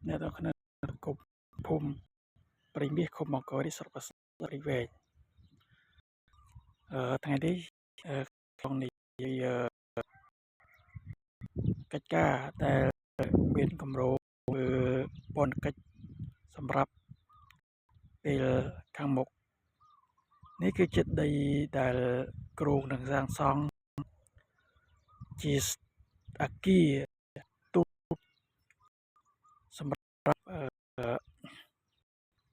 អ្នកទាំងគ្នាគុំភូមិព្រៃមាសឃុំអង្គរស្រុកស្រីវែងថ្ងៃនេះក្នុងនេះកិច្ចការដែលមានគម្រោងធ្វើពន្ធកិច្ចសម្រាប់ពេលខាងមុខនេះគឺជាដីដែលគ្រោងនឹងសាងសង់ជាអគារទូតសម្រាប់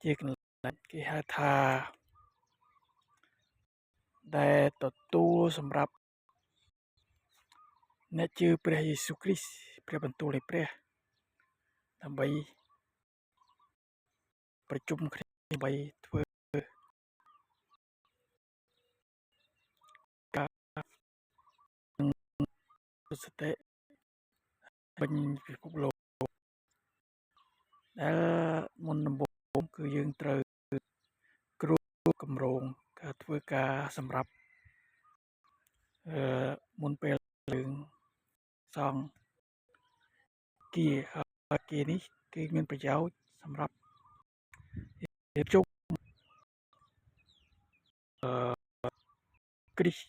ជាកន្លែងគេហៅថាដែលទទួលសម្រាប់អ្នកជឿព្រះយេស៊ូវគ្រីស្ទព្រះបន្ទូលនៃព្រះដើម្បីប្រជុំគ្នាដើម្បីធ្វើការសតិពេញពិភពលោកដែលមុនដំបូងគឺយើងត្រូវគ្រូគម្រោងការធ្វើការសម្រាប់មុនពេលយើងសង់គាហើយគានេះគឺមានប្រយោជន៍សម្រាប់រៀបជុំអឺគ្រីស្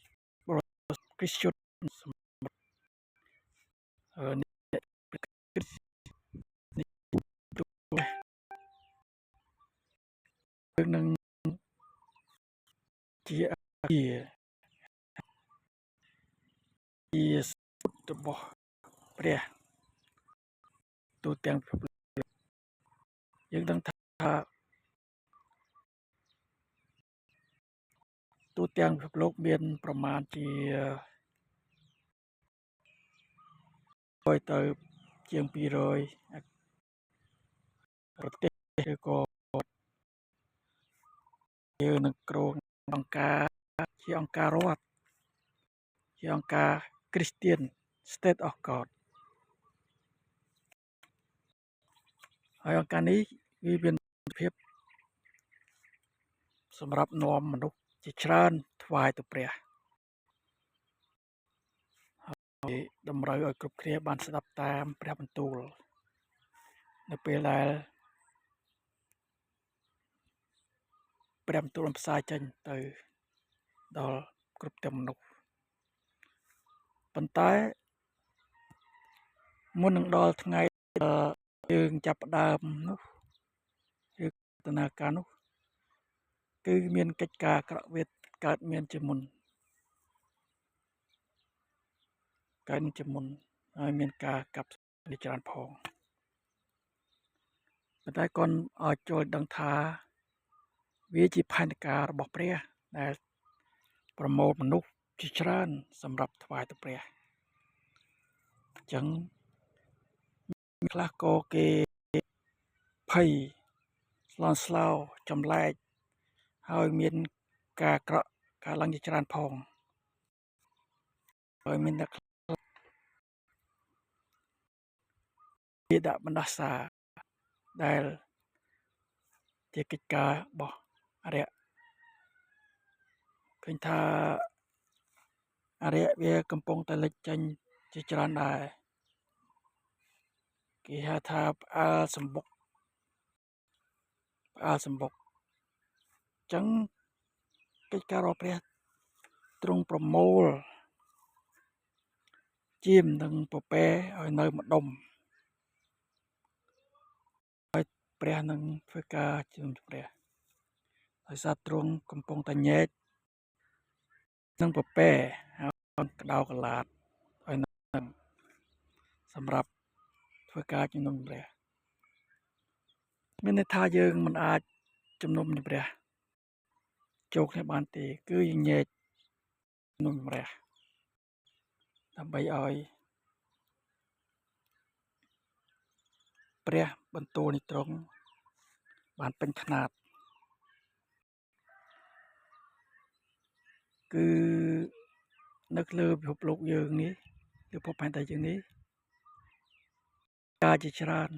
គ្រីស្ទជនសម្រាប់អ្នកគ្រីស្ទនេះយើងនឹងជាជាជាសុទ្ធរបស់ព្រះទូទាំងពិភពលោកយើងដឹងថាទូទាំងពិភពលោកមានប្រមាណជា100ទៅជាង200ប្រទេសឬក៏យើងនឹងគ្រោងអង្គការជាអង្គការរដ្ឋជាអង្គការ Christian State of God ហើយអង្គការនេះវាមានភាពសម្រាប់នាំមនុស្សជាច្រើនថ្វាយទៅព្រះហើយតម្រូវឲ្យគ្រប់គ្នាបានស្ដាប់តាមព្រះបន្ទូលនៅពេលដែលព្រះបន្ទូលផ្សាយចេញទៅដល់គ្រប់ទាំងមនុស្សប៉ុន្តែមុននឹងដល់ថ្ងៃយើងចាប់ផ្ដើមនោះឬដំណើរការនោះគឺមានកិច្ចការក្រវិតកើតមានជាមុនកើតជាមុនហើយមានការកាប់នេះច្រើនផងប៉ុន្តែគាត់ឲ្យចូលដឹងថាវាជាផែនការរបស់ព្រះដែលប្រមូលមនុស្សជាច្រើនសម្រាប់ថ្វាយទៅព្រះអញ្ចឹងខ្លះក៏គេភ័យស្លន់ស្លោចម្លែកហើយមានការក្រក់ការឡើងជាច្រើនផងហើយមានអ្នកគេដាក់បណ្ដាសាដែលជាកិច្ចការរបស់អរិយឃើញថាអរិយវាកំពុងតែលេចចេញជាច្រើនដែរគេហៅថាផ្អើលសម្បុកផ្អើលសម្បុកអញ្ចឹងកិច្ចការរបស់ព្រះទ្រង់ប្រមូលជាមនិងពពែឲ្យនៅម្ដុំហើយព្រះនឹងធ្វើការជំនុំព្រះដោយសារទ្រង់កំពុងតែញែកនិងពពែហើយក្តៅកលាតឲ្យនឹងសម្រាប់ធ្វើការជំនុំព្រះមានន័យថាយើងមិនអាចជំនុំព្រះចូលគ្នាបានទេគឺយើងញែកជំនុំព្រះដើម្បីឲ្យព្រះបន្ទូលនេះត្រង់បានពេញខ្នាតគឺនៅលើពិភពលោកយើងនេះឬភពផែនដីយើងនេះការជាច្រើន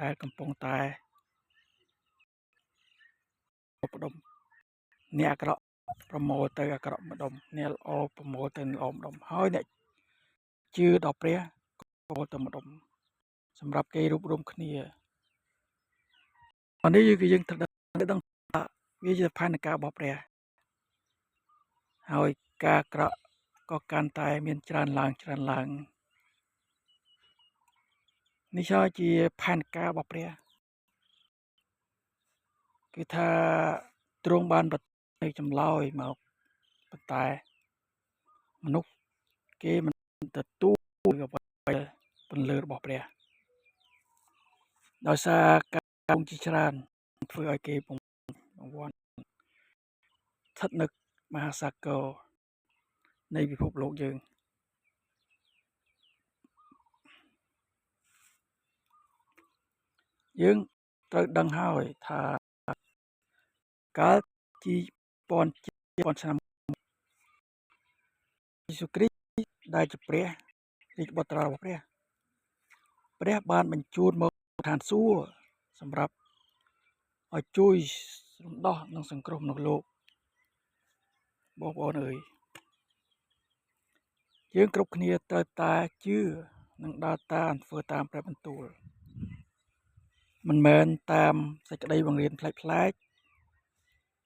ដែលកំពុងតែផ្ដុំអ្នកអាក្រក់ប្រមូលទៅអាក្រក់ម្ដុំអ្នកល្អប្រមូលទៅល្អម្ដុំហើយអ្នកជឿដល់ព្រះប្រមូលទៅម្ដុំសម្រាប់គេរួបរวมគ្នា នេះគឺយើងត្រូវដឹងថាវាជាផែនការរបស់ព្រះហើយការអាក្រក់ក៏កាន់តែមានច្រើនឡើងច្រើនឡើងនេះហើយជាផែនការរបស់ព្រះគឺថាទ្រង់បានប្រទានចម្លើយមកប៉ុន្តែមនុស្សគេមិនទទួលអ្វីពន្លឺរបស់ព្រះដោយសារការជាច្រើនធ្វើឲ្យគេពង្វាន់ស្ថិតនៅមហាសាគរនៃពិភពលោកយើងយើងត្រូវដឹងហើយថាកាលជីពាន់ពាន់ឆ្នាំយេស៊ូវគ្រីស្ទដែលជាព្រះរាជបុត្រារបស់ព្រះព្រះបានបញ្ជូនមកឋានសួគ៌សម្រាប់ឲ្យជួយរំដោះនិងសង្គ្រោះមនុស្សលោកបងប្អូនអើយយើងគ្រប់គ្នាត្រូវតែជឿនិងដើរតាមធ្វើតាមព្រះបន្ទូលមិនមែនតាមសេចក្តីបង្រៀនប្លែកៗ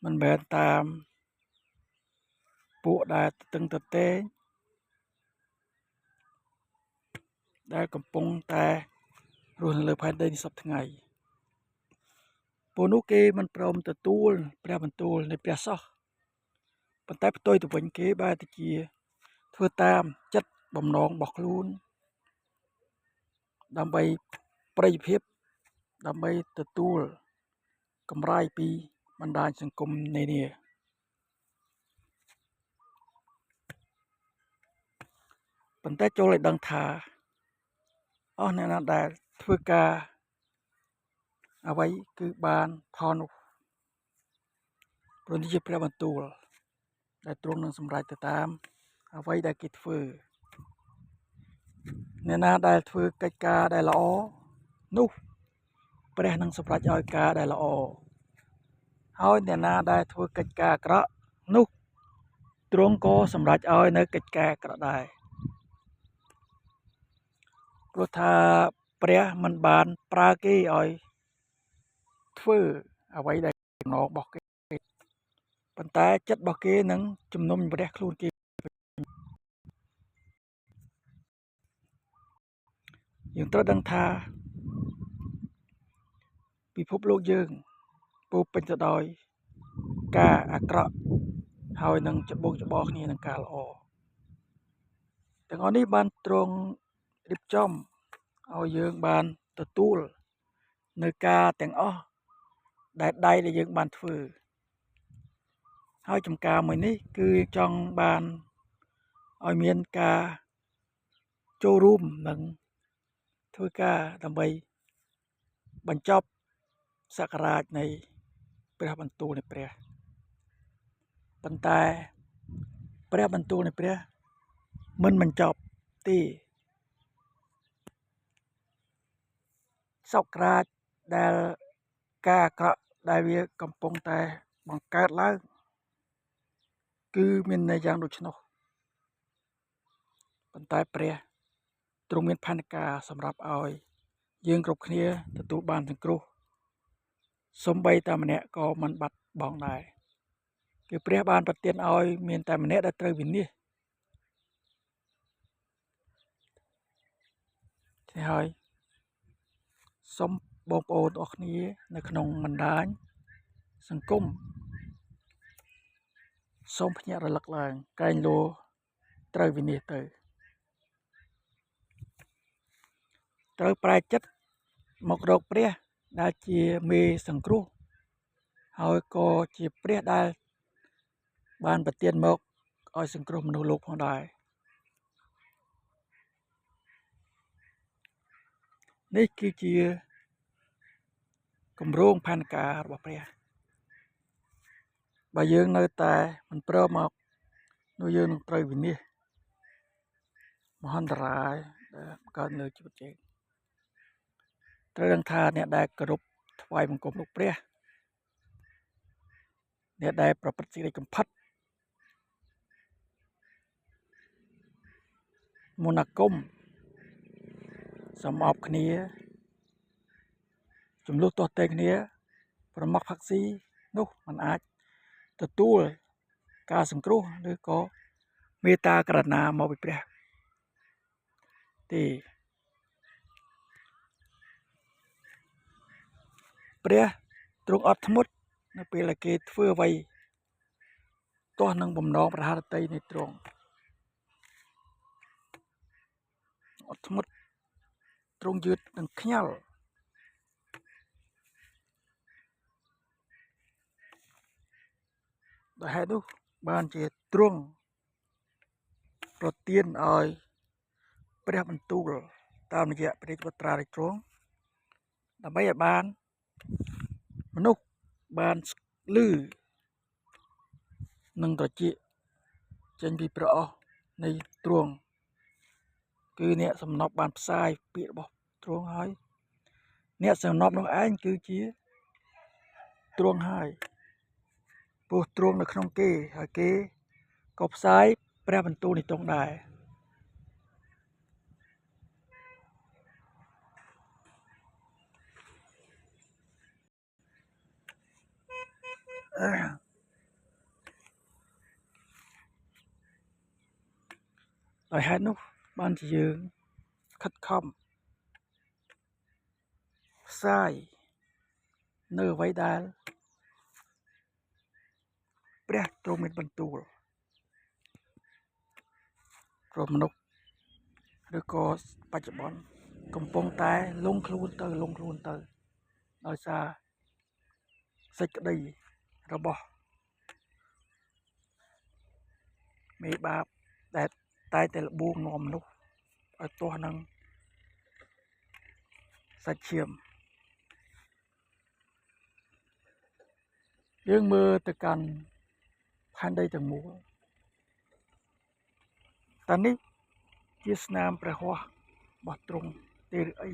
មិនមែនតាមពួកដែលទទឹងទទេដែលកំពុងតែរស់នៅលើផែនដីនេះសព្វថ្ងៃពួកនោះគេមិនព្រមទទួលព្រះបន្ទូលនៃព្រះសោះប៉ុន្តែផ្ទុយទៅវិញគេបែរទៅជាធ្វើតាមចិត្តបំណងរបស់ខ្លួនដើម្បីប្រយោជន៍ភាពដើម្បីទទួលកម្រៃពីបណ្ដាញសង្គមនានាប៉ុន្តែចូលឲ្យដឹងថាអស់អ្នកណាដែលធ្វើការអ្វីគឺបានផលនោះព្រោះនេះជាព្រះបន្ទូលដែលទ្រង់នឹងសម្រេចទៅតាមអ្វីដែលគេធ្វើអ្នកណាដែលធ្វើកិច្ចការដែលល្អនោះព្រះនឹងសម្រេចឲ្យការដែលល្អហើយអ្នកណាដែលធ្វើកិច្ចការអាក្រក់នោះទ្រង់ក៏សម្រេចឲ្យនៅកិច្ចការអាក្រក់ដែរព្រោះថាព្រះមិនបានប្រើគេឲ្យធ្វើអ្វីដែលបំណងរបស់គេប៉ុន្តែចិត្តរបស់គេនឹងជំនុំជម្រះខ្លួនគេយើងត្រូវដឹងថាពិភពលោកយើងពោពេញទៅដោយការអាក្រក់ហើយនឹងច្បូកច្បល់គ្នានឹងការល្អទាំងអស់នេះបានទ្រង់រៀបចំឲ្យយើងបានទទួលនៅការទាំងអស់ដែលដៃដែលយើងបានធ្វើហើយចំការមួយនេះគឺចង់បានឲ្យមានការចូលរួមនិងធ្វើការដើម្បីបញ្ចប់សក្ការៈនៃព្រះបន្ទូលនៃព្រះប៉ុន្តែព្រះបន្ទូលនៃព្រះមិនបញ្ចប់ទេសក្រាចដែលការអាក្រក់ដែលវាកំពុងតែបង្កើតឡើងគឺមានន័យយ៉ាងដូច្នោះប៉ុន្តែព្រះទ្រង់មានផែនការសម្រាប់ឲ្យយើងគ្រប់គ្នាទទួលបានសង្គ្រោះសូម្បីតែម្នាក់ក៏មិនបាត់បង់ដែរគឺព្រះបានប្រទានឲ្យមានតែម្នាក់ដែលត្រូវវិនិច្ឆ័យនេះហើយសូមបងប្អូនអរគ្នានៅក្នុងបណ្ដាញសង្គមសូមភ្ញាក់រលឹកឡើងក្រែងលោត្រូវវិនិច្ឆ័យទៅត្រូវប្រែចិត្តមករកព្រះដែលជាមេសង្គ្រោះហើយក៏ជាព្រះដែលបានប្រទានមកឲ្យសង្គ្រោះមនុស្សលោកផងដែរនេះគឺជាគម្រោងផែនការរបស់ព្រះបើយើងនៅតែមិនព្រមមកនោះយើងនឹងត្រូវវិនិច្ឆ័យមហន្តរាយដែលកើតលើជីវិតយើងត្រូវដឹងថាអ្នកដែលគោរពថ្វាយបង្គំលោកព្រះអ្នកដែលប្រព្រឹត្តសេចក្តីកំផិតមន្តអាគមសំអប់គ្នាចំនួនទាស់ទែងគ្នា ប្រមុខផឹកស៊ីនោះមិនអាចទទួលការសង្គ្រោះឬក៏មេត្តាករុណាមកពីព្រះទេព្រះទ្រង់អត់ធ្មត់នៅពេលដែលគេធ្វើអ្វីទាស់នឹងបំណងប្រហារតីនៃទ្រង់អត់ធ្មត់ទ្រង់យឺតនឹងខ្ញាល់ដោយហេតុនោះបានជាទ្រង់ប្រទានឲ្យព្រះបន្ទូលតាមរយៈព្រះបុត្រានៃទ្រង់ដើម្បីឲ្យបានមនុស្សបានឮនឹងត្រចៀកចេញពីព្រះអស់នៃទ្រង់គឺអ្នកសំណប់បានផ្សាយពាក្យរបស់ទ្រង់ហើយអ្នកសំណប់នោះឯងគឺជាទ្រង់ហើយព្រោះទ្រង់នៅក្នុងគេហើយគេក៏ផ្សាយព្រះបន្ទូលនេះទ្រង់ដែរដោយហេតុនោះបានជាយើងខិតខំផ្សាយនៅអ្វីដែលព្រះទ្រង់មានបន្ទូលព្រោះមនុស្សឬក៏បច្ចុប្បន្នកំពុងតែលងខ្លួនទៅលងខ្លួនទៅដោយសារសេចក្តីរបស់មេបាបដែលតែតែលបួងនាំមនុស្សឲ្យទាស់នឹងសាច់ឈាមយើងមើលទៅកាន់ផែនដីទាំងមូលតើនេះជាស្នាមព្រះហស្ថរបស់ទ្រង់ទេឬអី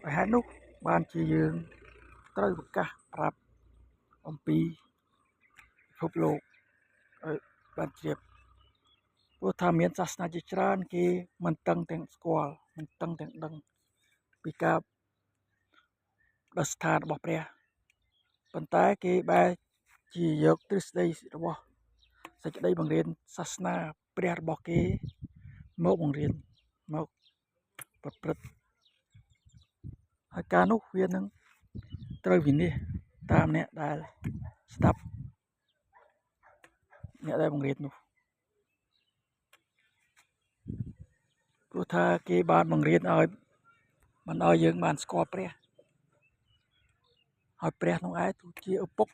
ដោយហេតុនោះបានជាយើងត្រូវប្រកាសប្រាប់អំពីពិភពលោកឲ្យបានជ្រាបព្រោះថាមានសាសនាជាច្រើនគេមិនតឹងទាំងស្គាល់មិនតឹងទាំងដឹងពីការដល់ស្ថានរបស់ព្រះប៉ុន្តែគេបែរជាយកទ្រឹស្ដីរបស់សេចក្តីបង្រៀនសាសនាព្រះរបស់គេមកបង្រៀនមកប្រព្រឹត្តហើយការនោះវានឹងត្រូវវិនិច្ឆ័យតាមអ្នកដែលស្ដាប់អ្នកដែលបង្រៀននោះព្រោះថាគេបានបង្រៀនឲ្យមិនឲ្យយើងបានស្គាល់ព្រះហើយព្រះនោះឯងគឺជាឪពុក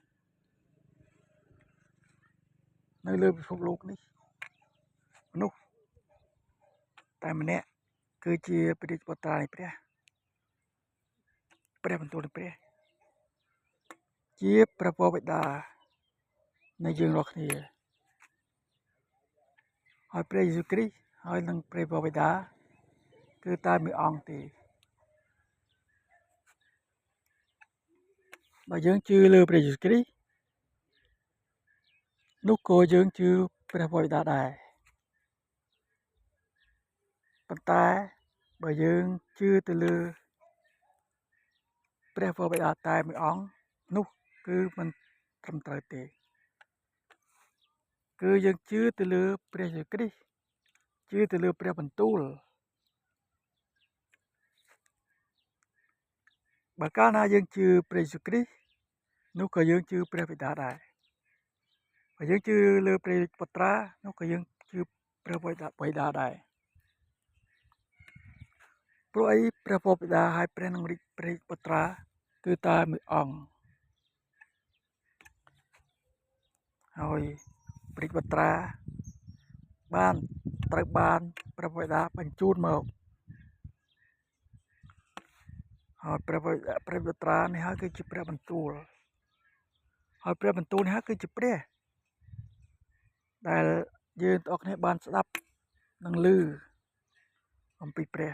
នៅលើពិភពលោកនេះមនុស្សតែម្នាក់គឺជាព្រះរាជបុត្រានៃព្រះព្រះបន្ទូលនៃព្រះជាព្រះវរបិតានៃយើងរាល់គ្នាហើយព្រះយេស៊ូវគ្រីស្ទហើយនិងព្រះវរបិតាគឺតែមួយអង្គទេបើយើងជឿលើព្រះយេស៊ូវគ្រីស្ទនោះក៏យើងជឿព្រះវរបិតាដែរប៉ុន្តែបើយើងជឿទៅលើព្រះវរបិតាតែមួយអង្គនោះគឺមិនត្រឹមត្រូវទេគឺយើងជឿទៅលើព្រះយេស៊ូវគ្រីស្ទជឿទៅលើព្រះបន្ទូលបើកាលណាយើងជឿព្រះយេស៊ូវគ្រីស្ទនោះក៏យើងជឿព្រះបិតាដែរបើយើងជឿលើព្រះបុត្រានោះក៏យើងជឿព្រះបិតាដែរព្រោះអីព្រះបិតាហើយព្រះនិងព្រះបុត្រាគឺតែមួយអង្គហើយព្រះបុត្រាបានត្រូវបានព្រះបិតាបញ្ជូនមកហើយព្រះបុត្រានេះហើយគឺជាព្រះបន្ទូលហើយព្រះបន្ទូលនេះហើយគឺជាព្រះដែលយើងទាំងអស់គ្នាបានស្ដាប់និងឮអំពីព្រះ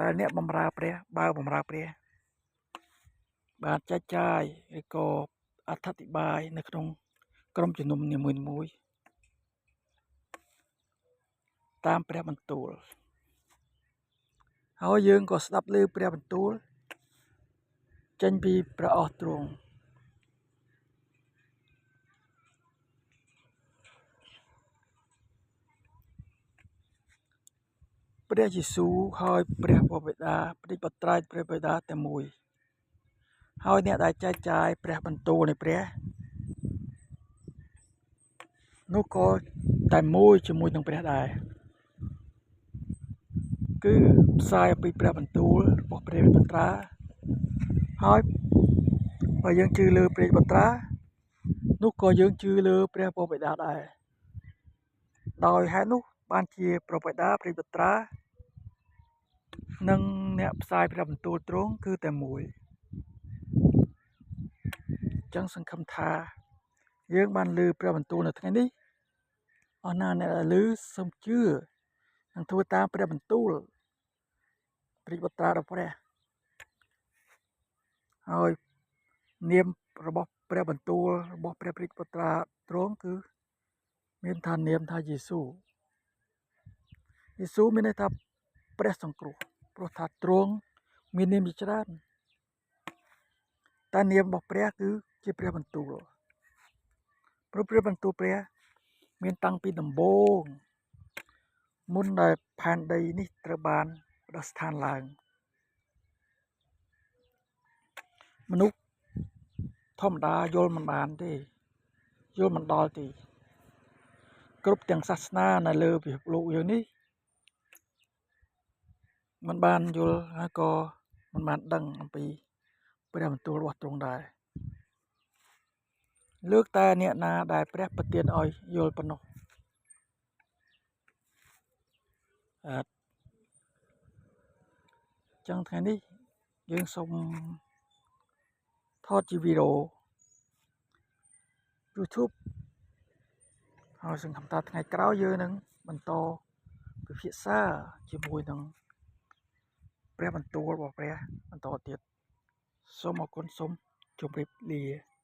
ដែលអ្នកបម្រើព្រះបើបម្រើព្រះបានចែកចាយឬក៏អត្ថាធិប្បាយនៅក្នុងក្រុមជំនុំនីមួយៗតាមព្រះបន្ទូល ហើយយើងក៏ស្ដាប់ឮព្រះបន្ទូលចេញពីព្រះអស់ទ្រង់ព្រះយេស៊ូវហើយព្រះវរបិតាព្រះបុត្រាព្រះបិតាតែមួយហើយអ្នកដែលចែកចាយព្រះបន្ទូលនៃព្រះនោះក៏តែមួយជាមួយនឹងព្រះដែរគឺផ្សាយអំពីព្រះបន្ទូលរបស់ព្រះបុត្រាហើយបើយើងជឿលើព្រះបុត្រានោះក៏យើងជឿលើព្រះវរបិតាដែរដោយហេតុនោះបានជាព្រះបិតាព្រះបុត្រានិងអ្នកផ្សាយព្រះបន្ទូលទ្រង់គឺតែមួយចឹងសង្ឃឹមថាយើងបានឮព្រះបន្ទូលនៅថ្ងៃនេះអស់ណាអ្នកដែលឮសូមជឿនិងធ្វើតាមព្រះបន្ទូលព្រះបុត្រារបស់ព្រះហើយនាមរបស់ព្រះបន្ទូលរបស់ព្រះរាជបុត្រាទ្រង់គឺមានថានាមថាយេស៊ូវយេស៊ូវមានន័យថាព្រះសង្គ្រោះព្រោះថាទ្រង់មាននាមជាច្រើនតែនាមរបស់ព្រះគឺជាព្រះបន្ទូលព្រោះព្រះបន្ទូលព្រះមានតាំងពីដំបូងមុនដែលផែនដីនេះត្រូវបានផ្ដោះស្ថានឡើងមនុស្សធម្មតាយល់មិនបានទេយល់មិនដល់ទេគ្រប់ទាំងសាសនានៅលើពិភពលោកយើងនេះមិនបានយល់ហើយក៏មិនបានដឹងអំពីព្រះបន្ទូលរបស់ទ្រង់ដែរលើកតែអ្នកណាដែលព្រះប្រទានឲ្យយល់ប៉ុណ្ណោះអឺចឹងថ្ងៃនេះយើងសូមថតជាវីដេអូ YouTube ហើយសង្ឃឹមថាថ្ងៃក្រោយយើងនឹងបន្តពិភាក្សាជាមួយនឹងព្រះបន្ទូលរបស់ព្រះបន្តទៀតសូមអរគុណសូមជម្រាបលា។